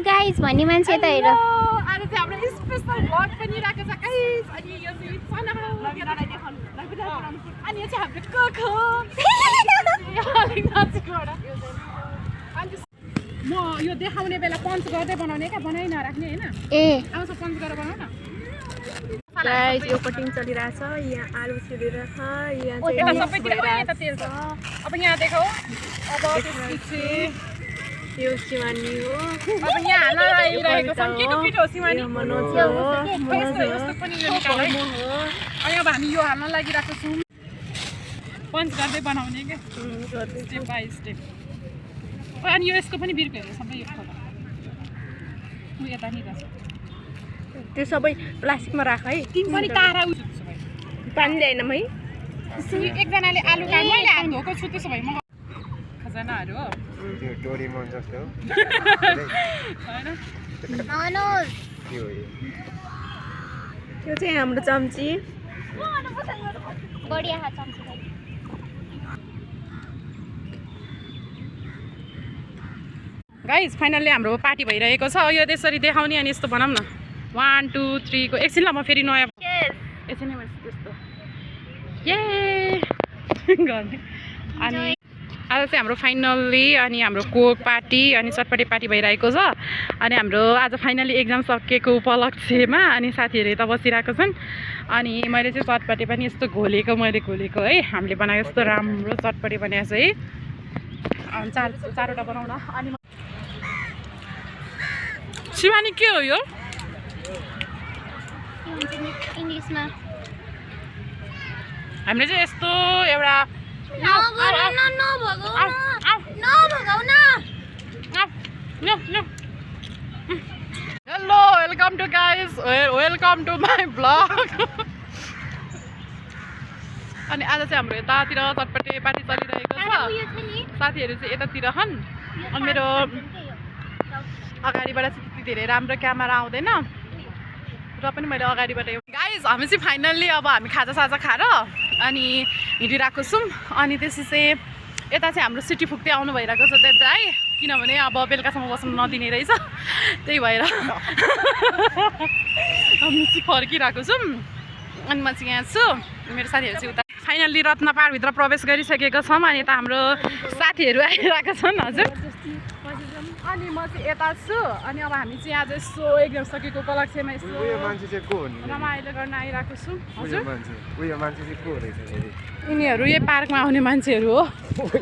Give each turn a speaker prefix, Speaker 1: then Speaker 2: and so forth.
Speaker 1: guys भन्ने मान्छे त हेर
Speaker 2: आज चाहिँ हाम्रो स्पेशल भ्लग पनि राखेको छ गाइस अनि यो चाहिँ सानो अनि यो चाहिँ हाम्रो कोको म यो देखाउने बेला पन्च गर्दै बनाउने क्या बनाइ नराख्ने हैन
Speaker 1: ए
Speaker 2: आउँछ पन्च गरेर बनाउ न
Speaker 3: गाइस यो कटिङ चलिरहेछ यहाँ आलु छिलिरहेछ यहाँ
Speaker 2: यता सबैतिर यता तेल छ अब यहाँ देखाऊ अब त्यसपछि
Speaker 3: यो सिमानी हो
Speaker 2: अब यहाँ हाल्न लागिरहेको छ के पिठो सिमानी
Speaker 3: मनोज हो
Speaker 2: यस्तो पनि यो निकाल्दै अनि अब हामी यो हाल्न लागिरहेको छौँ पन्च गर्दै बनाउने के स्टेप बाई स्टेप अनि यो यसको पनि बिर्कोहरू सबै यो खोला उ यता नि छ
Speaker 3: त्यो सबै प्लास्टिकमा राख है
Speaker 2: तिन पनि तारा उठ्छ सबै
Speaker 3: पानी ल्याएन है
Speaker 2: एकजनाले आलु काट्नु मैले हात धोको छु त्यसो भए म खजनाहरू हो
Speaker 4: त्यो डोरीमन जस्तो
Speaker 2: हैन
Speaker 1: मनोज
Speaker 4: त्यो
Speaker 3: त्यो चाहिँ हाम्रो चम्ची
Speaker 1: बढिया हात चम्ची
Speaker 2: गाइस फाइनल्ली हाम्रो पार्टी भइरहेको छ यो त्यसरी देखाउने अनि यस्तो बनाऊँ न 1 2 3 को एकछिन ल म फेरि नयाँ एकछिन त्यस्तो ये गर्ने अनि आज चाहिँ हाम्रो फाइनल्ली अनि हाम्रो कोक पार्टी अनि चटपटी पार्टी भइरहेको छ अनि हाम्रो आज फाइनल्ली एक्जाम सकिएको उपलक्ष्यमा अनि साथीहरू यता बसिरहेको छन् अनि मैले चाहिँ चटपटी पनि यस्तो घोलेको है हामीले बनाएको यस्तो राम्रो चटपटी बनाएको छ है अनि चारवटा बनाउन अनि शिवानी के हो यो
Speaker 1: इंग्लिशमा
Speaker 2: हामीले चाहिँ यस्तो एउटा hello welcome to guys welcome to my blog अनि आज चाहिँ हाम्रो यतातिर चटपटे पार्टी चलिरहेको छ साथीहरू चाहिँ यतातिर छन् अनि मेरो अगाडिबाट चाहिँ त्यति धेरै राम्रो क्यामेरा आउँदैन र पनि मैले अगाडिबाट गाइस हामी चाहिँ फाइनल्ली अब हामी खाजासाजा खाएर अनि हिँडिरहेको छौँ अनि त्यसपछि चाहिँ यता चाहिँ हाम्रो सिटी फुक्दै आउनु भइरहेको छ दाइ किनभने अब बेलुकासम्म बस्नु नदिने रहेछ त्यही भएर हामी चाहिँ फर्किरहेको छौँ अनि म चाहिँ यहाँ छु मेरो साथीहरू चाहिँ उता फाइनल्ली रत्न पाहाडभित्र प्रवेश गरिसकेको छौँ अनि यता हाम्रो साथीहरू आइरहेको छन् हजुर अनि म चाहिँ यता छु अनि अब हामी चाहिँ आज यसो एक्जाम सकेको उपलक्ष्यमा यसो
Speaker 4: उयो मान्छे चाहिँ को हो नि
Speaker 2: रमाइलो गर्न आइरहेको छु हजुर
Speaker 4: उयो मान्छे चाहिँ को रहेछ
Speaker 2: यिनीहरू यही पार्कमा आउने मान्छेहरू हो